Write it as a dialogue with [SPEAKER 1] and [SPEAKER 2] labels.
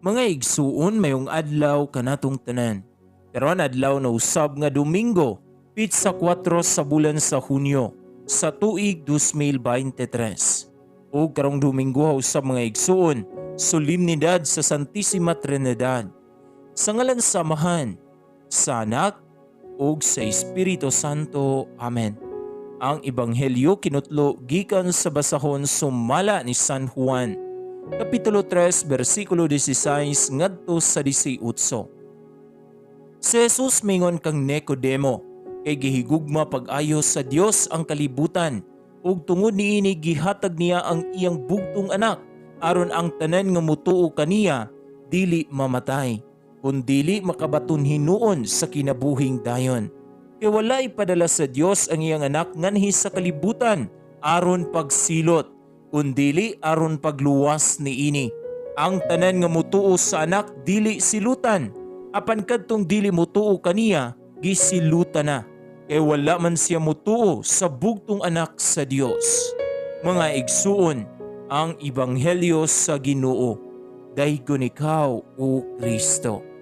[SPEAKER 1] Mga igsuon, mayong adlaw kanatong tanan. Karon adlaw na usab nga Domingo, pitsa 4 sa bulan sa Hunyo sa tuig 2023. Ug karong Domingo usab, mga igsuon, solemnidad sa Santissima Trinidad. Sa ngalan sa Amahan, sa Anak, ug sa Espiritu Santo. Amen. Ang Ebanghelyo kinutlo gikan sa basahon sumala ni San Juan, Kapitulo 3, versikulo 16 ngadto sa 18. Si Jesus mingon kang Nicodemo, kay gihigugma pag-ayo sa Dios ang kalibutan ug tungod niini gihatag niya ang iyang bugtong anak aron ang tanan nga mutuo kaniya dili mamatay kundili makabaton hinuon sa kinabuhing dayon. Kay wala ipadala sa Dios ang iyang anak nganhi sa kalibutan aron pagsilot, kundili aron pagluwas niini. Ang tanan nga mutuo sa anak dili silutan, apan kadtong dili mutuo kaniya gisilutan na, kay wala man siya mutuo sa bugtong anak sa Dios. Mga igsuon, ang ebanghelyo sa Ginoo. Daygon ikaw, o Kristo.